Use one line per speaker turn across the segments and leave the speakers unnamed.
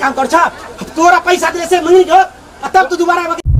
काम कर छ तोरा पैसा दिले से मंगनी हो आ तब तू दोबारा आबि के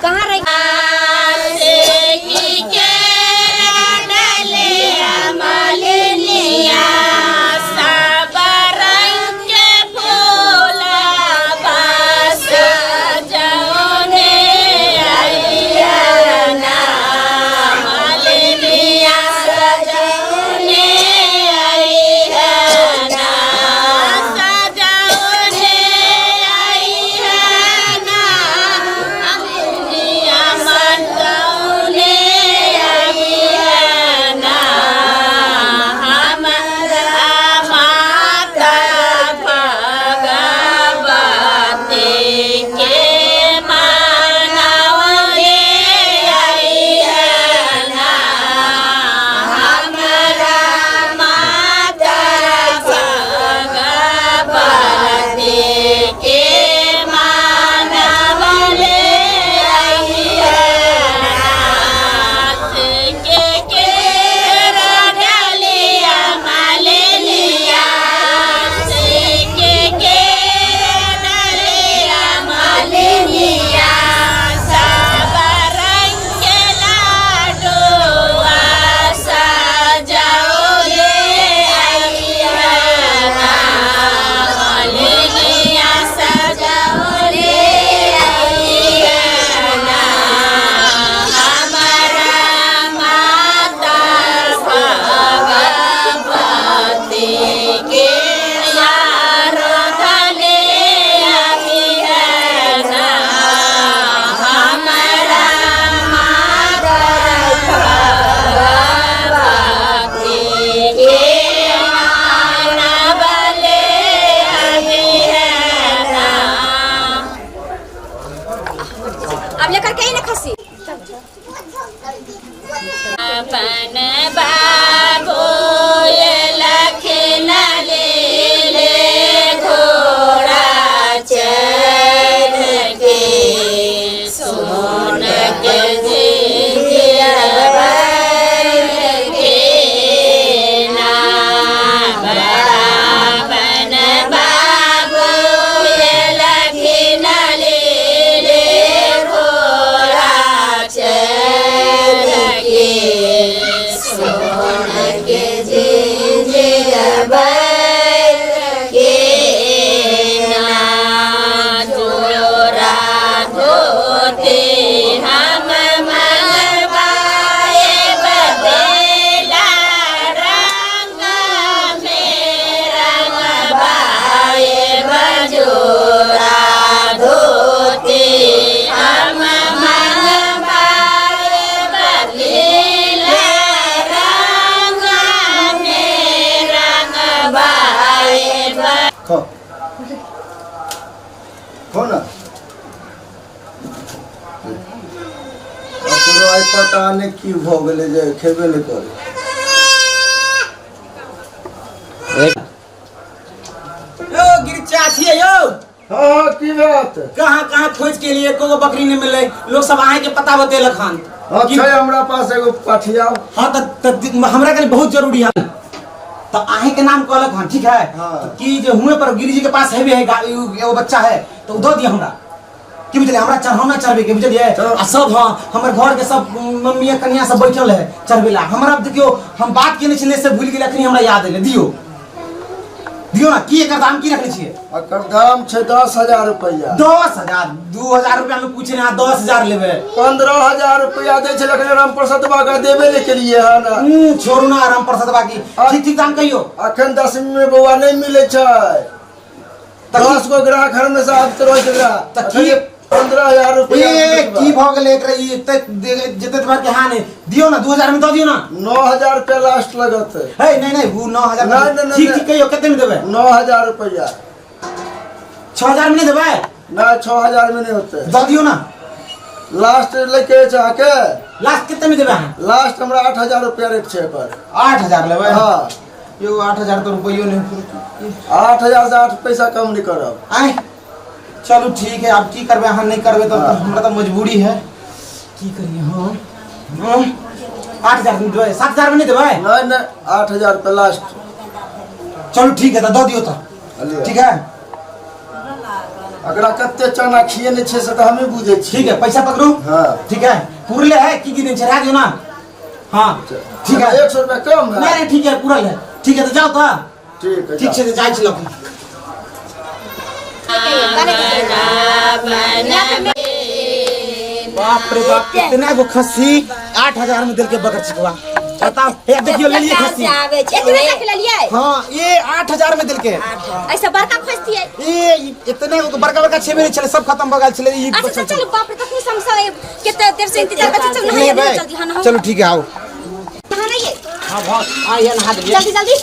कहाँ रह अपन बाबू लखन ले घोड़ा चढ़ के सोन के झिझिया के ना अपन बाबू लखन ले घोड़ा चढ़ के सोन के झिझिया के ना जोरा धोते हम मंगवाए बदेला रंग में रंगवाए बजोरा धोते हम मंगवाए बदेला रंग में रंगवाए
खो खो ना ओकरो आइ पता नहि की भऽ गेलै जे खेबे नहि करै।
यो गिरचा छियै यौ।
हँ हँ, की बात?
कहाँ कहाँ खोज के लिए एको गो बकरी नहीं मिललै। लोग सब अहाँ के पता बतेलक हन।
हँ, छै हमरा पास एगो पठिया।
हाँ, त हमरा कनी बहुत जरूरी है, तो अहीं के नाम कहलक हन। ठीक है?
हाँ।
तो की जे हुए पर गिरिजी के पास हेबे है एगो बच्चा है, तो उ दऽ दिअ हमरा। की बुझलियै, हमरा चढ़ौना चढ़बे के, बुझलियै?
चलो।
आ सब, हाँ, हमर घर के सब मम्मी आ कनिया सब बैठल है चढ़बे ला। हमरा देखियो, हम बात केने छलियै से भूलि गेलियै, अखनी हमरा याद एलै। दियो दियो ना। की एकर दाम की रखने छियै?
एकर दाम छै 10,000 रुपैआ।
10,000? 2,000 रुपया में पूछे ना, 10,000 लेबै।
15,000 रुपैआ दै छै, लेकिन राम प्रसाद बाबा देबे नहि केलियै हन।
छोड़ू ना राम प्रसाद बाकी। ठीक ठीक दाम कहियो।
अखन दसमी में बौआ नहि मिलै छै। 10 गो ग्राहक हमेशा आबित रहै छै एकरा।
तऽ की-
15,000 रुपैआ।
ए, की भऽ गेलै एकरा? ई एते जते तुम्हार के हाँ नहीं दियो ना, 2,000 में दऽ दियो ना।
9,000 रुपया लास्ट लगत।
है नहीं नहीं, वो 9,000।
नहीं, नहीं, नहीं,
ठीक
नहीं।
ठीक कहियो, कते में देबै?
9,000 रुपया।
6,000 में नहीं देबै?
ना, 6,000 में नहीं होते।
दऽ दियो ना।
लास्ट लेके छै अहाँके।
लास्ट कते में देबै अहाँ?
लास्ट हमरा 8,000 रुपया रेट छै एकर।
8,000 लेबै?
हाँ।
यौ, 8,000 तऽ रुपैयो नहीं पुरत।
8,000 से 8 पैसा कम नहीं करब।
आय, चलू ठीक है, आब की करबै? अहाँ नहीं करबै तब तऽ हमरा तऽ मजबूरी है, की करिए हम? हाँ? 8,000 में देबै? 7,000 में नहीं देबै?
नहीं नहीं, 8,000 रुपया लास्ट।
चलू ठीक है, तऽ दऽ दियौ तऽ।
लिअ।
ठीक है।
एकरा कते चना खिएने छै से तऽ हमे बुझै छी।
ठीक है, पैसा पकड़ू।
हाँ।
ठीक है, पूरले है की की दिन छै, रह दियौ ना। हाँ, ठीक है।
100 रुपया कम है।
नहीं नहीं, ठीक है, पूरल है। ठीक है, तो जाओ तो।
ठीक है।
ठीक छै, तऽ जाइ छी लऽ कऽ। बाप रे बाप, कितना गो खस्सी 8,000 में दिल के बकर चिकवा, बताओ। हे देखियो, ले लिए खस्सी।
आबै छै।
एतबे तक लेलियै?
हाँ, ये 8,000 में दिल के।
ऐसा बड़का खस्तियै?
ये इतने गो बड़का बड़का छेबे नहीं छले, सब खत्म भ गेल छले। ई
अच्छा।
बचल
चलू, बाप रे, कखनी समसा केते देर से इंतजार करै छी। चल, नहाइए।
लेबै।
जल्दी, हाँ, नहाउ।
चलो ठीक है, आओ।
नहा नहिए।
हाँ, बहुत आ ये नहा देलियै।
जल्दी जल्दी,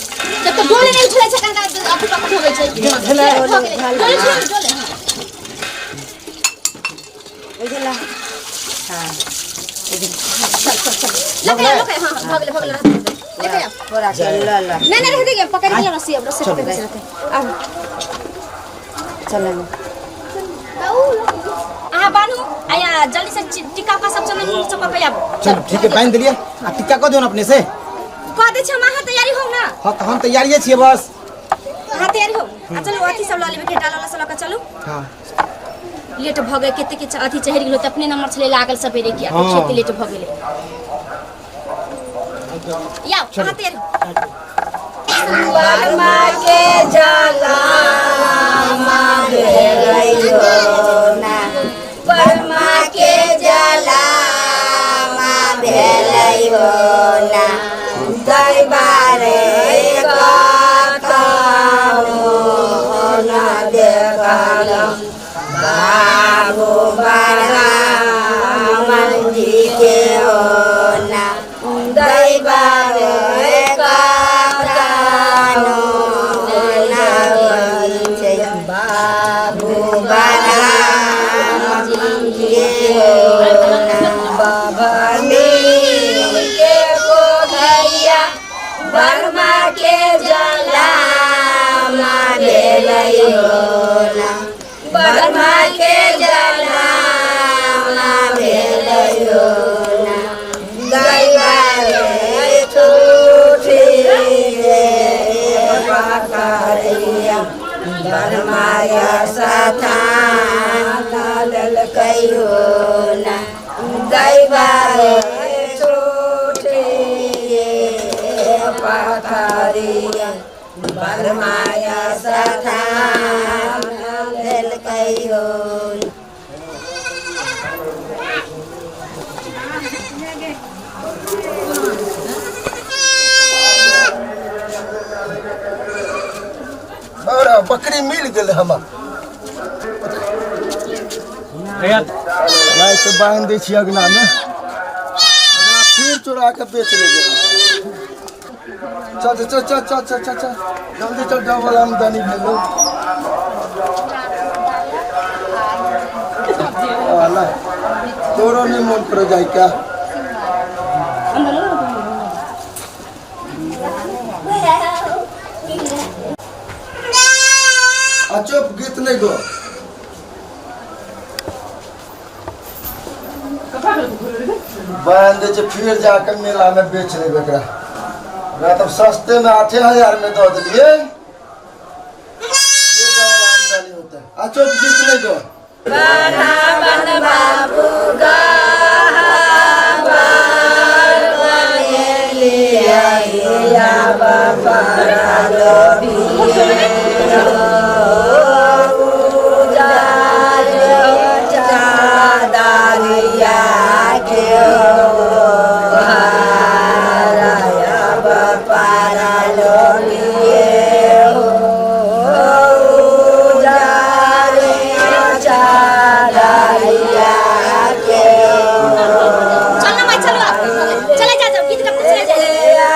जब तक डोले नहीं उठले छै, कनका अथी पकड़ होबै छै।
भेलै।
भऽ गेलै। डोले छोड़ू, डोले, हाँ।
बुझला, हाँ।
चल चल चल, लके आओ, लके। हाँ हाँ, भऽ गेलै, भऽ गेलै, लेके आओ।
बोरा के ल ल।
नहीं नहीं, रह देंगे, पकड़ के रस्सी, अब रस्सी पकड़ के रहते। आब
चल।
अहाँ बान्हू आ यहाँ जल्दी से टिक्का उक्का सब चंदन सब कऽ के आबू।
चलो ठीक है, बांधि देलियै। आ टिक्का कऽ दियौ ने अपने से।
कह दै छी हम, अहाँ तैयारी हो ना।
हाँ, तऽ हम तैयारिये छियै बस।
अहाँ तैयारी हो आ चलू, अथी सब लऽ लेबै के डाला वाला सब लऽ कऽ चलू।
हाँ।
लेट भऽ गेल, कते के अथी चढ़ि गेल, तऽ अपने नंबर छलै लागल सबेरे के।
हाँ।
खेत लेट भऽ गेलै। या अहाँ तैयारी हो।
बर्मा के जला भेलै ना, बर्मा के जला भेलै हो ना, दरबारे कतहु न देखलहुँ बाबू ब्राह्मण जी के हो ना, दैबारे कतहु न होइ छै बाबू ब्राह्मण जी के हो ना। भेलै हो ना ब्रह्मा के जन्म भेलै हो ना दैवा रे छूटी रे पकड़िया ब्रह्माया सथान लेलकै हो ना दैवा रे छूटी रे पकड़िया ब्रह्माया सथान लेलकै हो।
अरे बकरी मिल गेल हमरा। गाय से बांध दै छी अगना में, फिर चोरा के बेच लेबै। चल चल चल चल चल चल चल जल्दी चल, डबल आमदनी भेलो। अला तोरो नहीं मन पर जाय क्या? आ चुप, गीत नहीं गो। बांध दे छै, फिर जाके मेला में बेच लेबै एकरा। एकरा तब सस्ते में 8000 में दऽ देलियै। ये डबल आमदनी होतै। आ चुप, गीत नहीं गो।
ब्राह्मण बाबू
चल ना माई, चलो आप चले जा, जाओ गीत गाते चले जा।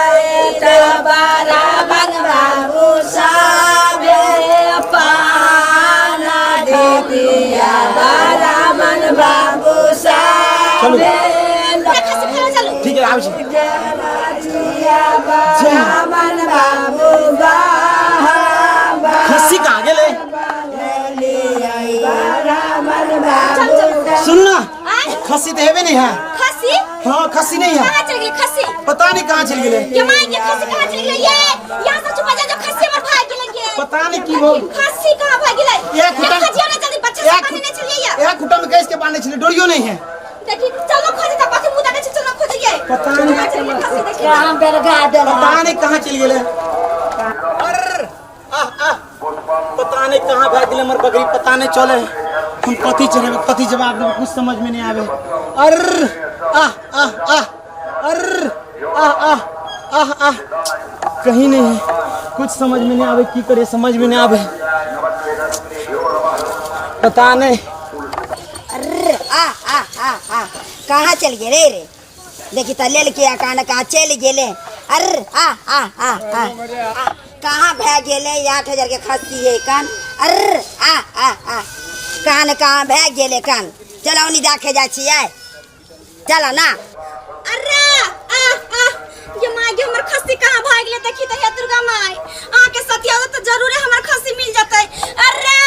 बाबू साबे पाना दिया ब्राह्मण बाबू साबे।
खसी खाना चलो।
ठीक है, आबै छी।
ब्राह्मण बाबू
खस्सी कहाँ गेलै?
ब्राह्मण बाबू।
सुन ना,
आय
खस्सी तऽ हेबे नहीं है।
खसी?
हाँ, खस्सी नहीं है।
कहाँ चल गेलै खस्सी?
पता नहीं कहाँ चलि गेलै।
ये माई के खस्सी कहाँ चल गेलै? ये यहाँ से छुपा जा, जो खस्सी हमर भाग गेलै ये।
पता नहीं की भऽ
खस्सी कहाँ भाग गेलै?
एक खुटा-
ये खजिया ना जल्दी, बच्चा से
एक
पानी नहीं चलिए।
एक खुट्टा में कैस के बांधने छलै, डोरियो नहीं है।
देखी, चलो खोजे त कथि मुदा नहीं, चलो खोजे।
पता नहीं।
कहाँ चल गेलै खस्सी? देखी।
कहाँ बेरगा देला?
पता नहीं कहाँ चलि गेलै। अर आह आह, पता नहीं कहाँ भाग गेलै हमर बकरी, पता नहीं चले। हम कथी चढ़ेबै, कथी जवाब देबै, कुछ समझ में नहीं आवे। अर आह आह आह, अर आह आह आह आह, कहीं नहीं है, कुछ समझ में नहीं आवे, की करे समझ में नहीं आवे, पता नहीं।
अर्र आ आ आ आ, कहाँ चल गेले रे? देखी त लेल के कहाँ न कहाँ चलि गेले। अर्र आ आ आ आ, कहाँ भए गेले? 8000 के खस्सी है कान। अर्र आ आ आ, कहाँ न कहाँ भए गेले कान। चलो ओनी देखे जाइ छियै, चलो ना।
अरे आ आ, ये माय गे, हमर खस्सी कहाँ भाग गेलै? देखी त हे दुर्गा माय, अहाँ के सतिया त जरूरे हमर खस्सी मिल जतै। अरे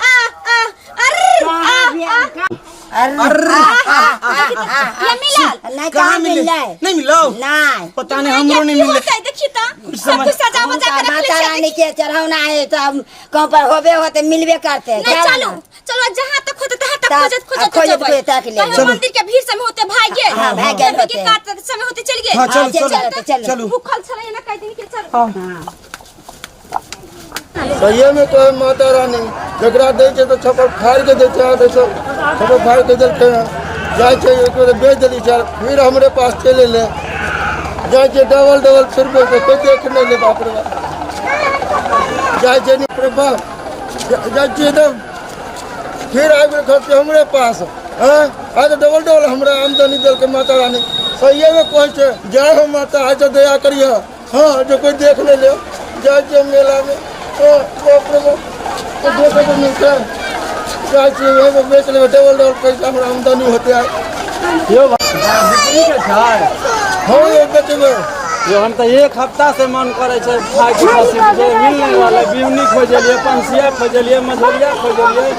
आ आ, अरे आ आ।
अर्र आ आ आ,
ये मिलल?
नहीं।
कहाँ
कहाँ
मिले?
मिललै?
नहीं मिलो।
नहीं।
पता नहीं, हमरो नहीं
की
मिले।
होतै? देखी त सब
समझ-
कुछ सजा बजा के रखले
माता
छै।
रानी के चढ़ौना है तो अब कहाँ पर होबे होते मिलबे करते।
नहीं, चलो चलो, जहाँ तक होते तहाँ तक
ता-
खोजत खोजत
खोजत
जेबै।
खोजत तक ले
कहियो
चलू।
मंदिर के भीड़ समय होते भाग गेल।
हाँ, भाग गेल
गर्मी के
होते।
कात समय होते चल गेल।
हाँ, चलू।
चलू,
चलू।
चलू।
चलू।
भूखल छलै ना कई दिन के, चल।
हाँ।
सहिए में कहे माता रानी जकरा दै छै तऽ छप्पर फाड़ि के दै छै, दै छै छप्पर फाड़ि के देलकै हँ। जाइ छै एक बेर बेच देली छै, फिर हमरे पास चलि एलै। जाइ छै डबल डबल फिर बेच कोइ देख नहि ले। बाप रे बाप, जाइ छै बाप रे बाप, जाइ छियै तऽ फिर आबि गेल खर्च हमरे पास। हँ, आइ तऽ डबल डबल हमरा आमदनी देलकै माता रानी। सहिएमे कहै छै जय हो माता, आइ तऽ दया करिह। हाँ, जो कोई देख नहीं ले। जाइ छियै मेलामे, ओ बाप रे बाप, तो देखे के मिलतै। जाइ छियै ओहिमे बेच लेबै, डबल डबल पैसा हमरा आमदनी होतै आइ।
यौ, बिक्री के छै?
हँ यौ, बेचबै।
यो हम तऽ एक हफ्ता से मन करै छै खायके खस्सी बुझे मिल नहि रहलै। बिवनी खोजलियै, पंसिया खोजलियै, मझोलिया खोजलियै,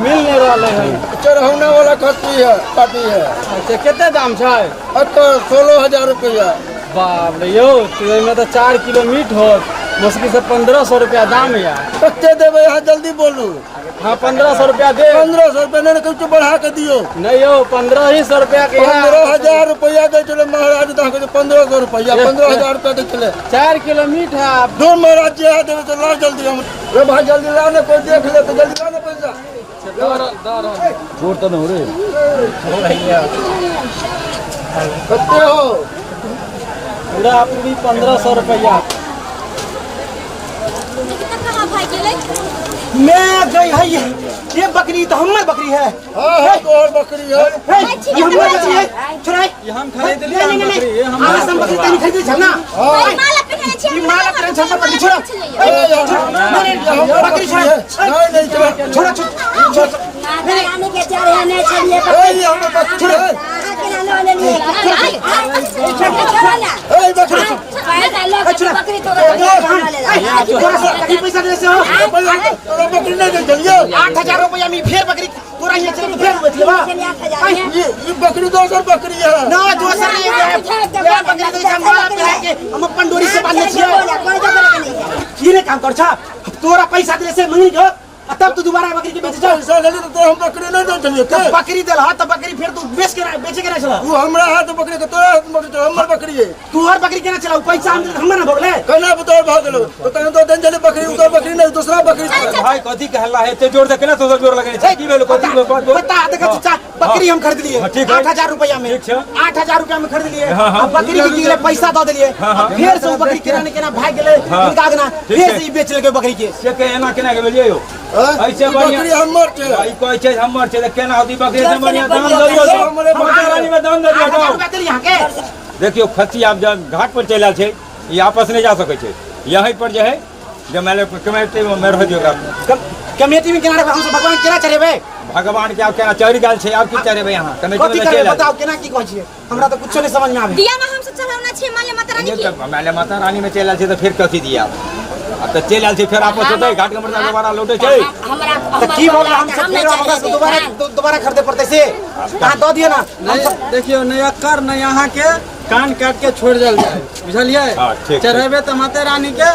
मिल नहि रहलै है।
चढ़ौना वाला खस्सी है, पार्टी है।
अच्छा, कते दाम छै?
एकर 16,000 रुपया।
बाप रे यौ, तऽ ओहिमे तऽ 4 किलो मीट होत, मुश्किल से 1500 रुपया दाम या।
कते देबै अहाँ, जल्दी बोलू।
हाँ, 1500 रुपया दे।
1500 रुपया नहीं, कुछ बढ़ा के दियो।
नहीं यौ, 1500 रुपया के।
15,000 रुपया दै छलै महाराज, तऽ अहाँके 1500 रुपया, 15,000 रुपया दै छलै।
4 किलो मीट है।
दो महाराज जे है देबै तऽ ला जल्दी। हम रे भाई, जल्दी ला ने, कोई देख ले तो जल्दी ला ने पैसा।
छोड़ तऽ नहि रे।
कते हो?
पूरा पूरी 1500 रुपया।
देखी तऽ कहाँ भागि गेलै।
मैं गई है ये बकरी तो हम्मर बकरी है।
हाँ हाँ, तोहर बकरी है।
हे, ये हम्मर बकरी है, छोड़ाई।
ये हम खरीद लिए।
नहीं, नहीं,
बकरी
नहीं,
ये हम
अहाँ सब बकरी तनी खरीदे छल ना?
भाई, माला पहिरने छियै।
ई माला पहिरने छल, हमर बकरी छोड़ो।
ए,
नहीं, नहीं, बकरी छोड़ो।
नहीं नहीं, छोड़।
छोड़ो, छोड़ो, छोड़ो।
माता रानी के चढ़ेने छलियै।
ए, ये हमर बकरी है।
अहाँ केना लऽ लेलियै? छोड़ो ना।
ए, बकरी
पैसा लऽ के बकरी तोरा
तोरा से कथी पैसा दे से हो?
तोरा बकरी नहीं दै छलियै।
8,000 रुपया में फेर बकरी तोरा यहाँ चले फेर बेच लेबा?
8,000 में।
ये बकरी दोसर बकरी है।
ना, दोसर नहीं है। वएह बकरी दै छै, हम माला पहिरा के हम अपन डोरी से बांधने छियै।
कोई जगह नहीं है।
की रे काम कर छा? तोरा पैसा दिले से मंगनी के आ तब तू दोबारा बकरी के बेचे छौ?
पैसा लेली तऽ तोरा हम बकरी नहीं दै छलियै के?
बकरी देल ह तऽ बकरी फेर तू बेच के बेचे के ना छला?
उ हमरा हाथ बकरी के, तोरा हाथ बकरी, हमर बकरी है।
तू हर बकरी केना चला? पैसा हम दिले हमर ना भोगले।
केना तोहर भऽ गेलो? तो तहन तो देन छलै बकरी, उ तोहर बकरी नहीं, दूसरा बकरी छलै।
भाई, कथी के हल्ला है? एते जोर से केना दोसर जोर लगेने छै? की भेल? कथी बात बोल?
पता देखा चाचा, बकरी हम खरीद लिए।
हाँ, ठीक है।
8,000 रुपया में।
ठीक छै।
8,000 रुपया में खरीद लिए।
हाँ, हाँ।
आ बकरी के की गेलै, पैसा दऽ देलिए।
हाँ।
फेर से उ बकरी केना ने केना भागि गेलै हिनका अगना।
ठीक
फेर
छै।
से ई बेच लेलकै बकरी के।
से के एना केना के भेलियै यौ?
हाँ?
ऐसे
ई
बढ़िया-
बकरी हमर छै।
ई कहै छै हमर छै तऽ केना होती? बकरी से
जोर से
बढ़िया
नहि
दाम
बोलियौ।
दऽ दियौ।
हमरे
माता रानी में दाम दऽ दियौ।
8,000
जाओ।
रुपया देलियै अहाँके।
देखियौ, खस्सी आब जब घाट पर चलि आयल छै, ई आपस नहि जा सकै छै। यहीं पर जे है जे मानि लिअ कमेटी मे रहऽ दियौ ओकरा।
कमेटी में केना रहबै हमसब? भगवान केना चढ़ेबै?
भगवान के आब केना चढ़ि गेल छै, आब की चढ़ेबै अहाँ? कमेटी
कथी
मे
करबै?
चलि आयल।
बताउ, केना की कहै छियै? हमरा तऽ कुछो नहि समझ में आबै।
दिया ना, हमसब चढ़ौना छियै माले माता रानी के।
मानि लिअ माता रानी मे चलि आयल छै तऽ फेर कथी दिया? आब तऽ चलि आयल छै, फेर आपस होतै? घाट के मर्दा दोबारा लौटै छै?
हमरा
तऽ की भऽ गेलै? हमसब फेर हमरा सबके दोबारा दोबारा खरीदे पड़तै, से अहाँ दऽ दिअ ना।
नहीं, देखियौ, नहि एकर नहि अहाँके कान काटि के छोड़ि देल जाय, बुझलियै?
हाँ, ठीक, ठीक।
चढ़ेबै तऽ माते रानी के।